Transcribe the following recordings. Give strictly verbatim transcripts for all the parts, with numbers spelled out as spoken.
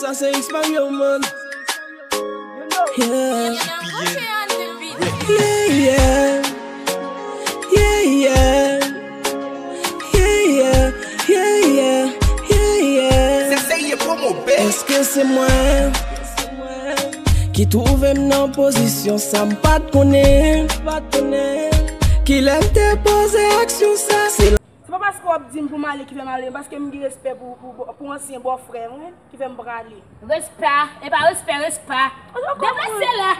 Sa se X Mario, man. Yeah. Yeah, yeah. Yeah, yeah. Yeah, yeah. Yeah, yeah. Yeah, yeah. Sensei promo, bitch. Èske se mwen ki twouve m nan pozisyon sa m pa t konnen? Kilè m te poze aksyon sa? Se Se pa paske w ap di m pou m ale ki fè m ale, paske m gen respè pou, pou, pou ansyen bòfrè mwen ki fè m prale. Respè, e pa respè, respè. Deplase la.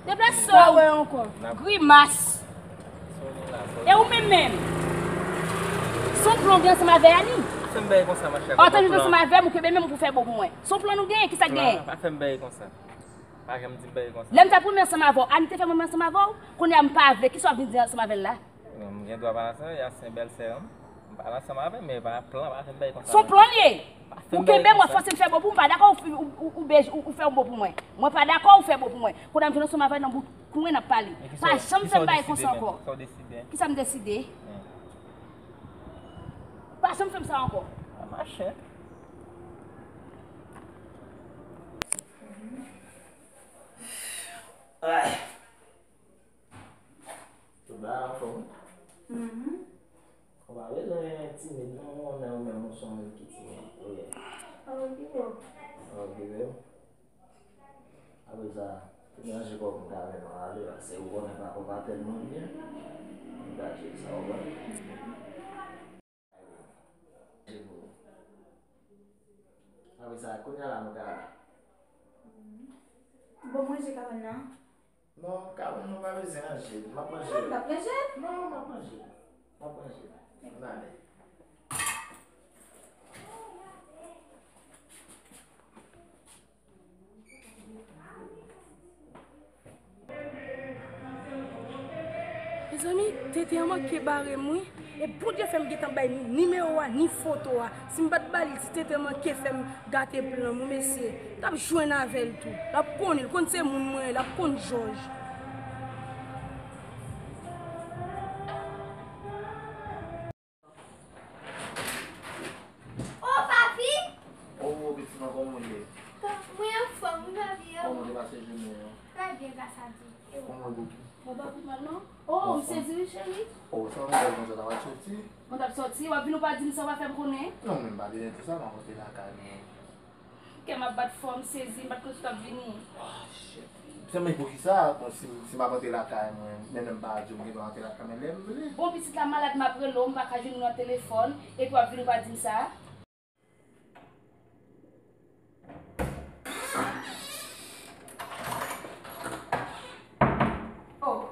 Deplase w. Grimas. E ou menm menm? Se yon plan w gen ansanm avè Ani? Pa fè m bèy konsa, machè. Ou te vin ansanm avè m, ou kenbe men m pou fè bon pou mwen. Se yon plan nou genyen, kisa k genyen? Pa fè m bèy konsa. Pa janm di m bèy konsa. Lè m t ap renmen ansanm avè w, Ani te fè m renmen ansanm avè w. Kounye a m pa vle, kisa w ap vin di ansanm avè l la? Non, m gen dwa pa ansanm, y a se bèlsè an. M pa ansanm avè l, men pa plan, pa fè m bèy konsa. Se yon plan l ye. Ou kenbe m, w ap fòse m fè bon pou m, m pa dakò ou, ou, ou, ou bej-, ou, ou fè yon bon pou mwen. Mwen pa dakò ou fè bon pou mwen. Kounye a m vin ansanm avè l nan bout kwen n ap pale. Pa janm fè m bèy konsa ankò. Kisa w deside? Kisa m deside? Pa janm fè m sa ankò. A mache. Ay. Tout bagay anfòm, wi. Mhm. Ou pa bezwen timid, non, ou menm ou se yon moun ki timid, ou ye. Ou okipe w. Ou okipe w. Apre sa, manje kòb m ka vin ale, se ou konnen pa, ou pa tèlman byen. M ka jere sa, ou konnen. Apre sa, kounye a la, nou ka. Bon, manje kabann nan. Non, kabann nan pa bezwen ranje. M ap ranje. Ah, m ap ranje? Non, m ap ranje. M ap ranje. Ann ale. Mezanmi, Tete an manke bare m wi. E Bondye fè m gentan bay nimewo a, ni foto a. Si m pa t ba li, si Tete an manke fè m gate plan m wi, mesye. M t ap jwenn avè l tou. L ap konnen, l konn se moun mwen ye, l ap konn jòj. Oh, papi! Oh, pitit mwen, kòman w ye? Mwen anfòm, wi, papi. Kòman w te pase jounen an? Trè byen, gras a Dye. E ou? Kòman w ye, Bouki? Mwen pa pi mal, non. Oh, m sezi, wi, cheri. Oh, sa w te fè konsa, w t ap soti? Mwen t ap soti, w ap vin, ou pa di m sa, w pa fè m konnen. Non, men m pa bezwen di w sa, m ap rantre lakay mwen. Kè m ap bat fò, m sezi, m pa t konn si w t ap vini. Ah, shit. Sèlman poukisa, bon, si, si m ap rantre lakay mwen, menm lè m pa di w, m gen dwa rantre lakay mwen lè m vle. Bon, pitit la malad, m ap rele w, m pa ka jwenn ou nan telefòn, epi w ap vin ou pa di m sa. Oh,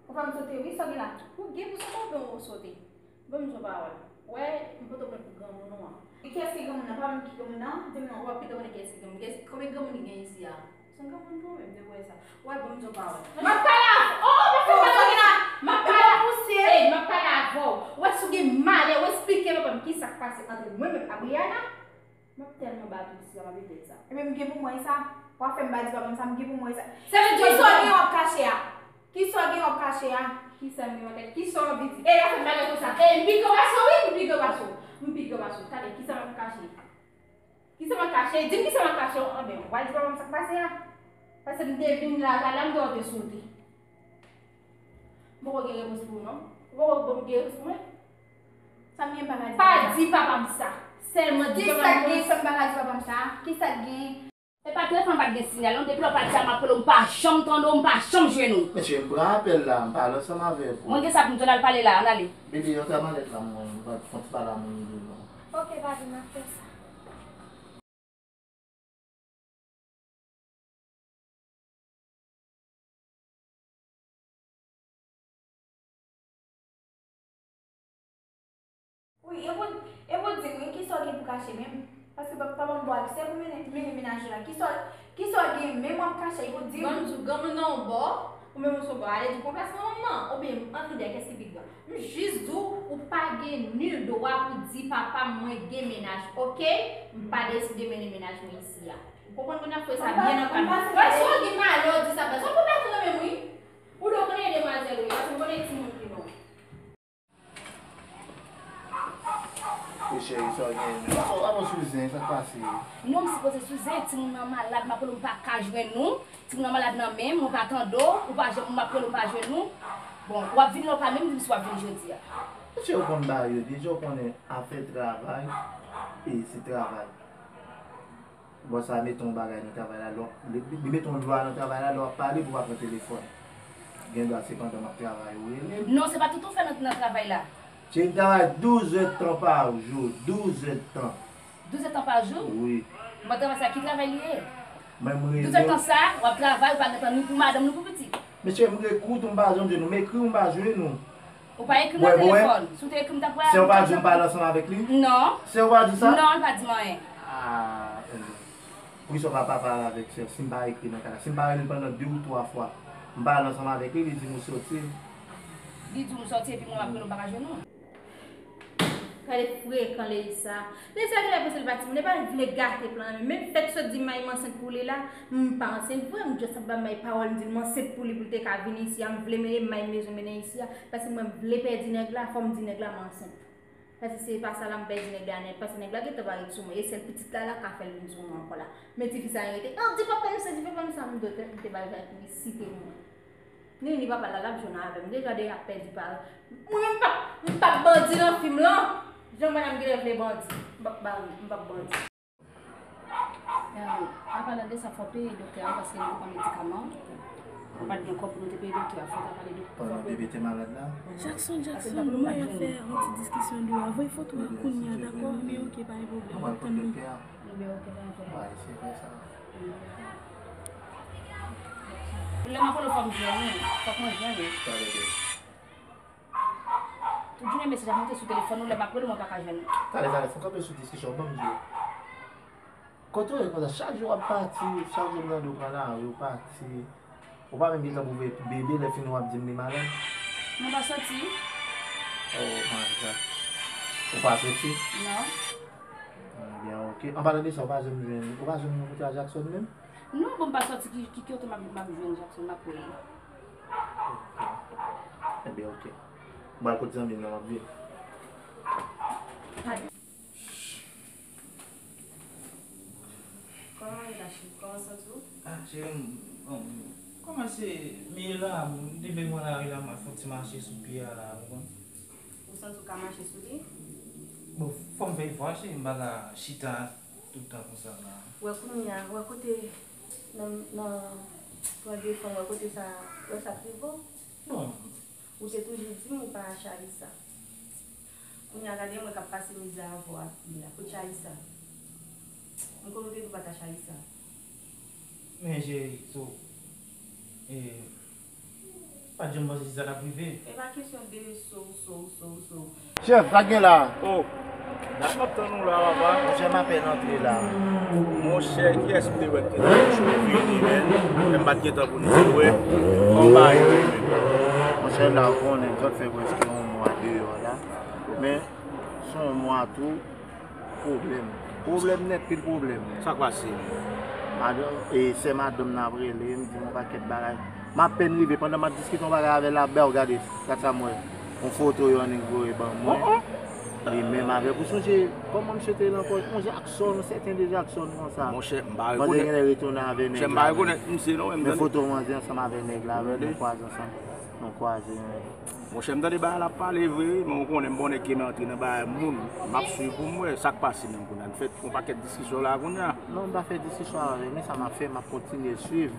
ou fè m sote wi, sa w gen la? Ou gen pou sote, ou sote. Ban m di w pawòl. Wè, m poto plen pou granmoun ou an. E kiyès ki granmoun nan? Pa menm ki granmoun nan? Di m non, ou ap pito konnen kiyès ki granmoun. Kiyès, konbyen granmoun ki gen isi a? Se yon granmoun tou menm, depi w wè sa. Wè, ban m di w pawòl. M ap pale avè w. Oh, pa fè sa, Dina. M ap pale avè w. Ey, m ap pale avè w. Ou wè si w gen malè, ou esplike papa m kisa k pase ant mwen menm ak Briana. M ap tèlman bat ou isi a, m ap eklè sa. Ebyen, m gen pou mwen sa. W ap fè m pa di papa m sa, m gen pou mwen sa. Sa vle di kisa w gen w ap kache a? Kisa w gen w ap kache a? Kisa m gen w ap kache? Kisa w ap di? E, w ap fè m bagay konsa. E, m pi gran pase w, wi, m pi gran pase w. M pi gran pase w. Talè, kisa m ap kache? Kisa m ap kache? Di m kisa m ap kache w. Anben, w al di papa m sa k pase a. Paske m te vin lakay la, m te wè w te sote. M poko gen repons pou ou non. Ou poko ban m gen repons pou mwen. Sa m gen m pa ka di papa m sa. Pa di papa m sa. Sèlman di papa m sa. Kisa k gen fè m pa ka di papa m sa? Kisa k gen? E pa telefòn pa t gen siyal non. Depi lè w pati a m ap rele w, m pa janm tande w, m pa janm jwenn ou. Mesye, m pran apèl la, m pale ansanm avèk ou. Mwen gen sa pou m di w, n al pale la, ann ale. Bebe, antre a malèt la, mwen, m pral fè yon ti pale a moun yo non. Ok, papi, m ap fè sa. Wi, e pou, e pou di m, wi, kisa w gen pou kache menm? Paske pa, papa m ba w aksè pou mennen, mennen mennaj ou la. Kisa, kisa w gen menm w ap kache, e pou di m? Ban m di w, granmoun nan yon bò, ou menm ou sou bò. Ale di w pran plas nan manman, oubyen ann nou de a, kiyès ki pi gran? M jis di w, ou pa gen nil dwa pou di papa m mwen gen mennaj, oke? M pa deside mennen mennaj mwen isi a. Ou konprann kounye a, foye sa byen nan kal. Wè, si w gen malè, w di sa, sa w konprann nan men m, wi. Ou dwe konnen demwazèl, wi, paske m konnen timoun ki non. Cheri, sa w gen menm? Sa w ap sou zen, sa k pase? Non, m sipoze sou zen, timoun nan malad, m ap rele w, m pa ka jwenn ou. Timoun nan malad nan men m, mwen pa tande w, ou pa janm, m ap rele w, m pa jwenn ou. Bon, w ap vin lè w pa menm di m si w ap vin jodi a. Mesye, ou konn bagay yo deja, ou konnen afè travay, e se travay. Bon, sa, mete yon bagay nan travay la, lè w, li, li mete yon lwa nan travay la, lè w ap pale pou w pa pran telefòn. Gen dwa se pandan m ap travay ou rele m. Non, se pa tout ou fè nan, nan travay la. Cheri, m travay douz èdtan pa jou, douz èdtan. Douz èdtan pa jou? Wi. Bon, travay sa, ki travay li ye? Mwen, m rele. Douz èdtan sa, w ap travay, ou pa gentan ni pou madanm, ni pou pitit. Mesye, m rekout ou, m pa janm jwenn ou, m ekri ou, m pa jwenn ou. Ou pa ekri m nan telefòn. Si w te ekri m, m t ap wè. Se ou pa di m pale ansanm avèk li? Non. Se ou pa di sa? Non, li pa di m anyen. Ah, enben. Poukisa w pa, pa pale avèk sè? Si m pa ekri nan kay la, si m pa rele l pandan de ou twa fwa, m pale ansanm avèk li, li di m ou soti. Li di w m soti epi mwen m ap rele w, m pa ka jwenn ou. Gade frekan Leisa. Leisa genlè panse l pa timoun, epa l vle gate plan nan men m. Menm fèt sot di m may m ansent pou li la, m pa ansent vre, m just ap ba may pawòl, m di l m ansent pou li, pou l te ka vin isi a, m vle mennen may m bezwen mennen isi a, paske mwen m vle pèdi nèg la, fò m di nèg la m ansent. Paske si se pa sa la, m pèdi nèg la nèt, paske nèg la gentan parèt sou mwen, e sèl pitit la la ka fè l vin sou mwen ankò la. Men tifi sa rete, oh, di papa m sa, di papa m sa, m dote, m te ba l vag, li site mwen. Ni, ni papa la, l ap jwenn avè m. Deja, deja ap pèdi pa. Mwen menm, m p ap, m p ap bandi nan fim lan. Jan madanm genlè vle bandi. M p ap bandi, m p ap bandi. An palan de sa, fò peye doktè a, paske nou te pran medikaman. Nou pa t gen kòb pou nou te peye doktè a. Fò ta pale de, fò peye. Pandan bebe te malad la. Jackson, Jackson, mwen ap fè yon ti diskisyon de ou. Voye foto a kounye a, dakò? Men oke, pa gen pwoblèm. M ap tann li. Ebyen, oke, pa gen pwoblèm. Wi, se vre sa. Lè m ap rele w, fò m jwenn ou. Fòk mwen jwenn ou. Talè, bebe. Tout jounen mesaj ap monte sou telefòn ou, lè m ap rele w, mwen pa ka jwenn ou. Talè, talè, fò kanpe sou diskisyon, ban m di w. Kote w ye konsa? Chak jou w ap pati, chak jou m tande w pran lari, w pati. Ou pa menm gen tan pou veye bebe, lè fini w ap di m li malad. Mwen pa soti. Oh my God. Ou pa soti? Non. Ebyen, oke. An palan de sa, ou pa janm jwenn, ou pa jwenn moun kote a Jackson menm? Non, bon, m pa soti, ki, ki, ki kote m ap, m ap jwenn Jackson, m ap rele. Oke. Ebyen, oke. M pral kot zanmi m nan, m ap vini. Kòman w ye la, cheri? Kòman w santi w? Ah, cheri, m, bon, kòman se, m ye la, m te vin pran lari la, m ap fè yon ti mache sou pye a la, ou konprann? Ou santi w ka mache sou li? Bon, fò m fè efò, cheri, m pa ka chita tout tan konsa la. Wè kounye a, wè kote, nan, nan pran defan, wè kote sa, wè sa k rive w? Bon. Ou te toujou di m ou pa achte Alisa. Kounye a gade mwen k ap pase mizè avè w ap di la. Kot Alisa? M konnen w te di w pa t achte Alisa. Men cheri, so, e, pa t janm panse si sa t ap rive. E pa kesyon de so, so, so, so. Chèf, sa k gen la? Oh, dat m ap tann ou la, papa. Monchè, m apèn antre la. Monchè, kiyès m te wè k te nan choferi, men m pa t gen tan pou n di wè. Kòm bagay yo ye menm. Monchè, la, ou konnen, zòt fè prèske yon mwa deyò la. Men, se yon mwa tou, pwoblèm. Pwoblèm nèt, pil pwoblèm. Sa k pase? Madanm, e, sè madanm nan ap rele m, di m yon pakèt bagay. M apèn rive, pandan m ap diskite yon bagay avè l la, bèw, gade, gad sa m wè. Yon foto yo annik voye ban mwen. Oh, oh. Li menm avèk, ou sonje kòman misye te nan kò, yon Jackson, yon sèten de Jackson konsa. Monchè, m pa rekonèt. Manzè genlè retounen avè nèg la. Monchè, m pa rekonèt misye non, men m tande. Men foto manzè ansanm avè nèg la, nou kwaze ansanm. Nou kwaze. Monchè, m tande bagay la ap pale vre, men ou konnen m pa yon nèg ki renmen antre nan bagay moun. M ap swiv pou m wè sa k pase menm kounye a. Nou fè yon pakèt diskisyon la kounye a. Non, m pa fè diskisyon avè l, men sa m ap fè, m ap kontinye swiv.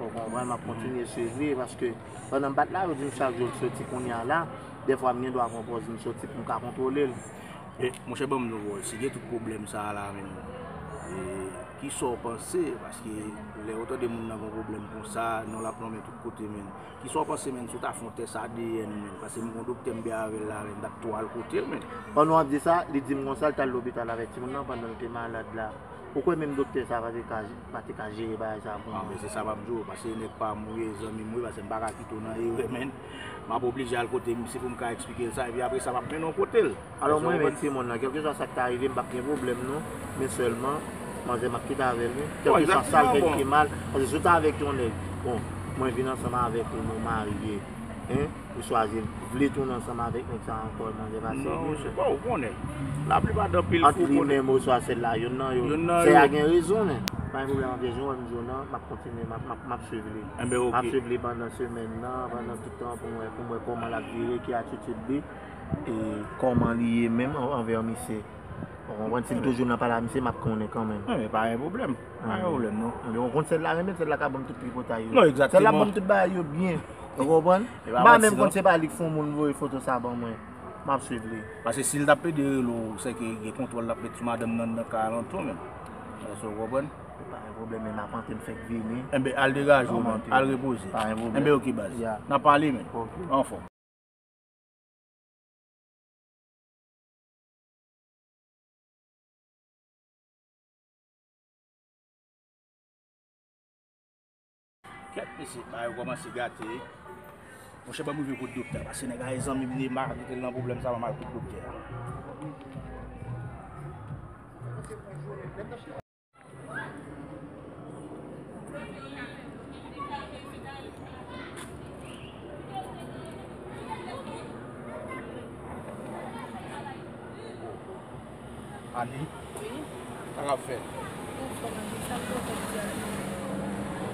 Ou konprann, m ap kontinye swiv li, paske pandan m pa t la, yo di m chak jou l soti kounye a la. Dèfwa m gen dwa pran pòz m soti pou m ka kontwole l. E, monchè, ban m di w, si gen tout pwoblèm sa a la menm, e, kisa w panse? Paske lè w tande moun nan gen yon pwoblèm konsa, non l ap nonmen tout kote menm. Kisa w panse menm si w ta fè yon tès A D N menm? Paske m gen yon doktè m byen avè l la menm, m t ap tou al kote l menm. Pandan w ap di sa, li di m konsa, l t al lopital avèk timoun nan pandan l te malad la. Ou kwè menm doktè sa a pa te ka, pa te ka jere bagay sa a pou mwen? Ah, men se sa m ap di w, paske nèg pa m ou ye, zanmi m ou ye, paske m pa ka kite w nan erè, men m ap oblije al kote misye pou m ka eksplike l sa, epi apre sa m ap mennen w kote l. Alò, mwen renmen timoun nan, kèlkeswa sa k ta rive, m p ap gen pwoblèm non, men sèlman, manzè m ap kite avè l wi, kèlkeswa sa l fè ki mal, paske si w ta avèk yon nèg, bon, mwen vin ansanm avèk ou, nou marye. Ou chwazi vle tounen ansanm avèk nèg sa ankò, manzè pa serye, men. Non, se pa ou konnen. Laplipa dan pil fou konnen. Ant li menm oswa sèl la, youn nan yo. Youn nan yo. Sè a gen rezon, men. Pa gen pwoblèm avè Jean, wè m di w nan, m ap kontinye, m ap, m ap, m ap swiv li. Enben, oke. M ap swiv li pandan semèn nan, pandan tout tan pou m wè, pou m wè kòman l ap vire, ki atitid li, e kòman li ye menm an-, anvè misye. Ou konprann? Si l toujou nan pale a misye, m ap konnen kanmenm. Enben, pa gen pwoblèm. Pa gen pwoblèm, non. Enben, ou konn sèl la renmen, sèl la ka ban m tout tripotay yo. Non, egzakteman. Sèl la ban m tout bagay yo byen. Ou konprann? M pa menm konn se pa li k fè yon moun voye foto sa ban mwen. M ap swiv li. Paske si l t ap plede rele w, sèke gen kontwòl l ap met sou madanm nan nan kay alantou menm. Èske w konprann? Pa gen pwoblèm, men m ap antre m fèk vini. Enben, al degaje w, men. Al repoze. Pa gen pwoblèm. Enben, oke, baz. N ap pale, men. Oke. Anfòm. Kèt mesye, bagay yo kòmanse gate wi. Monchè, ban m rive kot doktè a, paske nèg la e zanmi m li, m pa ka kite l nan pwoblèm sa, ban m al kot doktè a. Ani? Wi? Sa k ap fèt? Anfòm, Ani, sa m poko di a.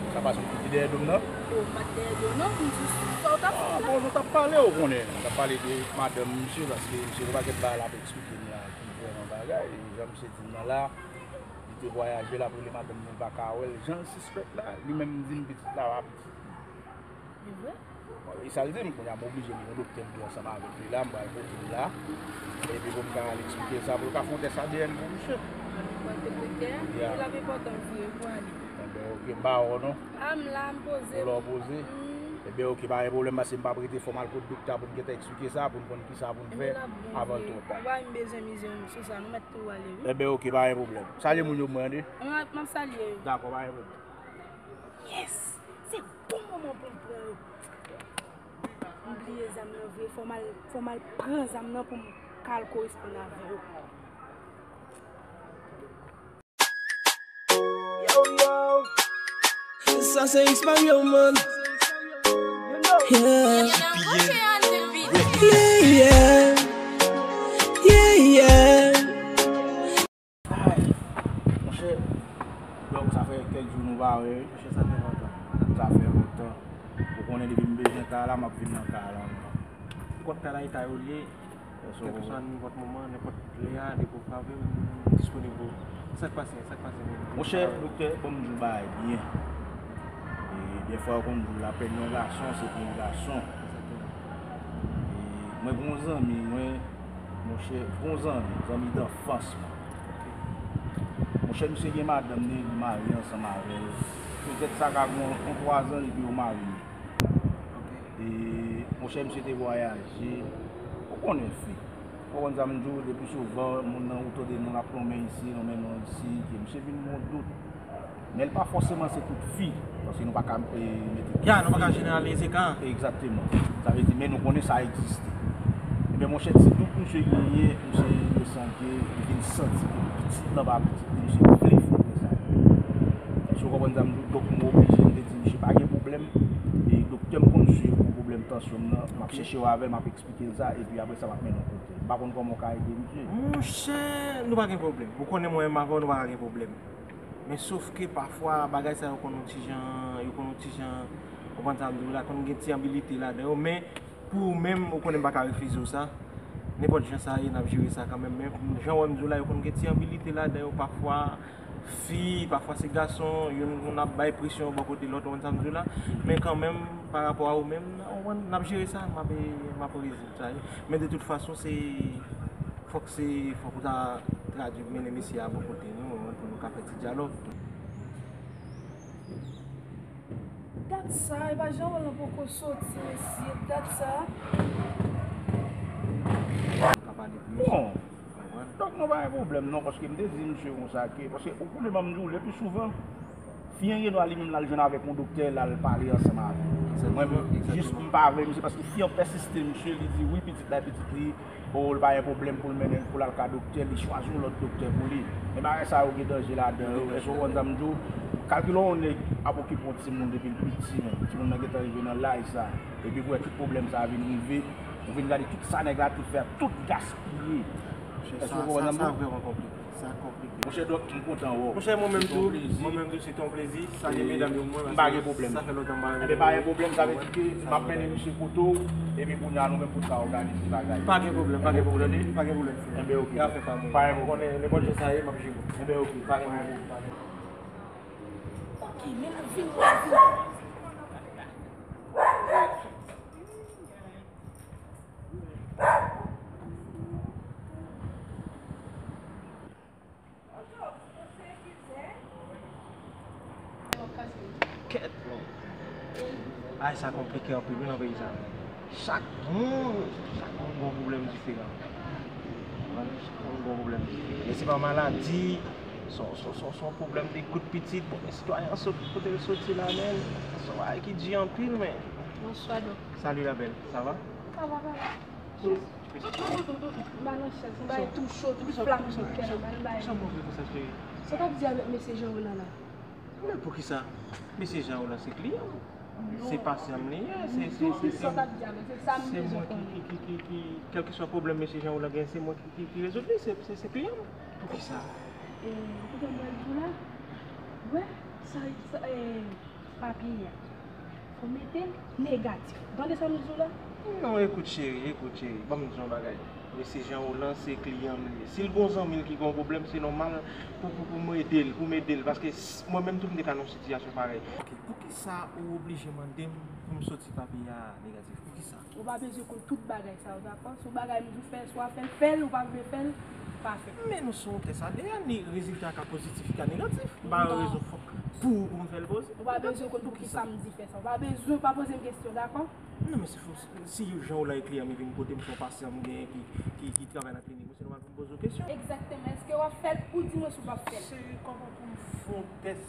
Sa pase w te dèyè do m nan? Yo, m pa t dèyè do w non, m jis sa w t ap fè la. Ah, bon, nou t ap pale, ou konnen. Nou t ap pale de madanm misye, paske misye gen yon pakèt bagay l ap eksplike m la ki vrèman bagay. E jan misye di m nan la, li te vwayaje, l ap rele madanm li, li pa ka wè l. Jan l sispèk la, li menm di m pitit la pa pitit li. E vre? Bon, e sa l di m, kounye a m oblije m gen yon doktè m dwe ansanm avèk li la, m pral pote l la. Epi pou m ka al eksplike l sa, pou l ka fè yon tès A D N pou misye. Mwen te doktè a, ya, l ap enpòtan vre pou ale. Enben, oke, m pa wè w non. A, m la, m poze. Ou la w poze? Mm. Enben, oke, pa gen pwoblèm, paske m p ap rete, fò m al kot doktè a pou n gentan eksplike sa, pou n konn kisa pou n fè avan l twò ta. Enben, l ap bon vre. Ou pa menm bezwen mize sou sa, nou mèt tou ale, wi. Enben, oke, pa gen pwoblèm. Salye moun yo pou mwen, tande? M ap, m ap salye yo. Dakò, pa gen pwoblèm. Yes! Se bon moman pou m pran yo. M bliye zam nan vre, fò m al, fò m al pran zam nan pou m ka al koresponn avè yo. Yo, yo. Sa se X Mario, man. Yeah. Yeah, yeah. Yeah, yeah. Ay, monchè, donk sa fè kèk jou nou pa wè, wi. Monchè, sa fè lontan. Sa fè lontan. Ou konnen depi m bezwen kay la, m ap vin nan kay la. Nenpòt kay la, eta yo l ye, kèlkeswa nenpòt moman, nenpòt lè a, depi w frape m, m disponib pou ou. Sa k pase, sa k pase menm? Monchè, doktè, ban m di w bagay byen. E dèfwa yo konn di w lapèn yon gason, se pou yon gason. Egzakteman. E mwen gen yon zanmi mwen, monchè, bon zanmi, zanmi danfans mwen. Monchè, misye gen madanm li, li marye ansanm avè l. Petèt sa ka gen yon, yon twa zan depi yo marye. E, monchè, misye te vwayaje. Ou konnen fi. Ou konprann sa m di w, le pli souvan, moun nan ou tande moun ap lonmen isi, lonmen non isi, ke misye vin gen yon dout. Men l pa fòseman se tout fi, paske nou pa ka, e, mete tout fi. Ya, nou pa ka jeneralize ka. Egzakteman. Sa vle di, men nou konnen sa egziste. Ebyen, monchè, ti dout misye genyen, misye resante, li vin santi ke pitit lan pa pitit li, misye vle fè sa. Èske w konprann sa m di w? Donk, m oblije, m te di misye pa gen pwoblèm. E doktè m konn swiv pou pwoblèm tansyon m nan, m ap chèche w avè l, m ap eksplike l sa, epi apre sa, m ap mennen w kote l. M pa konn kòman w ka ede misye. Monchè, nou pa gen pwoblèm. Ou konnen mwen menm avè w, nou pa ka gen pwoblèm. Men sof ke pafwa bagay sa yo konn yon ti jan, yo konn yon ti jan, ou konprann sa m di w la, konn gen ti anbite ladan yo, men pou ou menm, ou konnen m pa ka refize w sa. Nenpòt jan sa ye, n ap jere sa kanmenm. Men jan w wè m di w la, yo konn gen ti anbite ladan yo pafwa, fi, pafwa se gason, youn, youn ap bay presyon bò kote lòt, ou konprann sa m di w la. Men kanmenm, pa rapò a ou menm, ou konprann, n ap jere sa, m ap, m ap rezoud sa. Men de tout fason, se, fòk se, fòk ou ta tradui, mennen mesye a bò kote nou, pou nou ka fè ti dyalòg. Dat sa, e pa Jean Paul lan poko soti, mesye, dat sa. Nou ka pale plis. Bon. Ou konprann? Donk, nou pa gen pwoblèm, non, paske m te di misye konsa ke, paske ou konnen, ban m di w, le pli souvan, fi an gen dwa li menm l al jwenn avèk yon doktè, l al pale ansanm avè l. Mwen menm, jis m pa vle misye, paske fi an pèsiste, misye, li di wi, pitit la, pitit li, o, l pa gen pwoblèm pou l mennen l, pou l al ka doktè, li chwazi yon lòt doktè pou li. Men bagay sa yo gen danje ladan yo, èske w konprann sa m di w? Kalkile yon nèg ap okipe yon timoun depi l piti, men timoun nan gentan rive nan laj sa, epi pou wè tout pwoblèm sa vin rive, ou vin gade tout sa nèg la te fè a, tout gaspiye. Èske ou konprann sa m di w? Vrèman konplike. Sa konplike. Monchè Dòk, m kontan wè w. Monchè, mwen menm tou, mwen menm tou, se te yon plezi. Salye medam yo, mwen, m pa gen pwoblèm. Sa fè lontan m pa... Enben, pa gen pwoblèm, sa vle di ke m ap mennen misye kote w, epi kounye a nou menm pou n ka òganize bagay. Pa gen pwoblèm, pa gen pwoblèm, pa gen pwoblèm. Enben, ok. Pa gen pwoblèm. Konnen nenpòt jan sa ye, m ap jere w. Enben, ok. Pa gen pwoblèm. Ok, men n ap vini, n ap vini. Kèt, men. Ay, sa konplike anpil, wi, nan peyi sa. Chak moun, chak moun gon pwoblèm diferan. Chak moun gon pwoblèm diferan. E se pa maladi, se yon, se yon, se yon, se yon pwoblèm de gout pitit. Bon, men sitwayen an sot kote l soti la, men, se yon bagay ki di anpil, men. Bonswa, Dòk. Salut, la belle. Ça va? Ça va, ça va. M pa nan chèz, m bay tou cho, tout flam sot kè m, m bay. Sa w move konsa, cheri? Sa w t ap di avèk mesye Jean Roland la? Men poukisa? Mesye Jean Roland se kliyan m. Se pasyan m li ye, se, se, se, se, se mwen ki, ki, ki, ki, ki, kèlkeswa pwoblèm mesye Jean Roland gen, se mwen ki, ki, ki rezoud li, se, se, se kliyan m. Poukisa? E, ou konprann sa m di w la? Wè, sa, sa, e, papye a. Fò mete l negatif. Tande sa m di w la? Non, ekout cheri, ekout cheri. Ban m di w yon bagay. Mesye Jean Roland se kliyan m li ye. Si l gon zanmi l ki gon pwoblèm, se nòmal pou, pou, pou m ede l, pou m ede l. Paske s-, mwen menm tou m te ka nan yon sitiyasyon parèy. Ok, poukisa ou oblije mande m pou m soti papye a negatif? Poukisa? Ou pa bezwen konn tout bagay sa yo, dakò? Si yon bagay m di w fè, swa fè l, fè l, ou pa vle fè l, pa fè l. Men nou sou yon tès A D N, ni rezilta ka pozitif, ka negatif. M ba yo rezon fòk pou ou pou m fè l pozitif. Ou pa bezwen konn poukisa m di fè sa. Ou pa bezwen, pa poze m kesyon, dakò? Non, men si, si Jean Roland e kliyan m, li vin kote m, se yon pasyan m genyen ki, ki, ki travay nan klinik mwen, se nòmal pou m poze w kesyon. Egzakteman. Èske w ap fè l? Ou di mwen si w p ap fè l. Se kòman pou m fè yon tès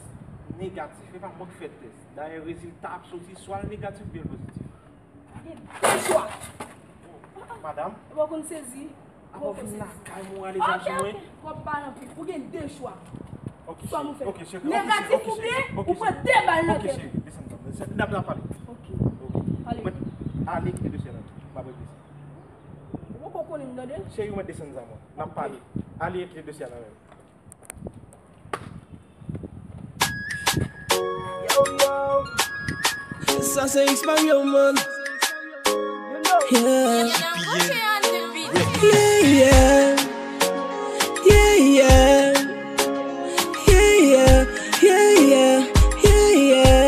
negatif? E pa mwen k fè tès. Dayè, rezilta ap soti, swa l negatif oubyen l pozitif. Ou gen de chwa. Madanm? Ou pa konn sezi. Apa w vin lakay mwen, w rale zam sou mwen? Ok, ok. W ap pale anpil. Ou gen de chwa. Ok, cheri. Ok, cheri. Negatif oubyen ou pran de bal nan tèt ou. Ok, cheri. Desann zam. N ap, n ap pale. Ok. Ok. Ale. Mwen ale kite dosye a nan men m. M ap regle sa. Ou poko konnen m, tande? Cheri, ou mèt desann zam ou an. N ap pale. Ale kite dosye a nan men m. Yo, yo. Sa se X Mario, man. Yeah. Yeah, yeah. Yeah, yeah. Yeah, yeah. Yeah, yeah. Yeah, yeah.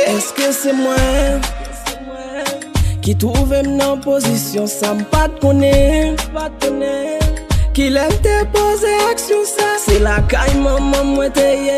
Èske se mwen ki twouve m nan pozisyon sa m pa t konnen? Kilè m te poze aksyon sa? Se lakay manman mwen te ye.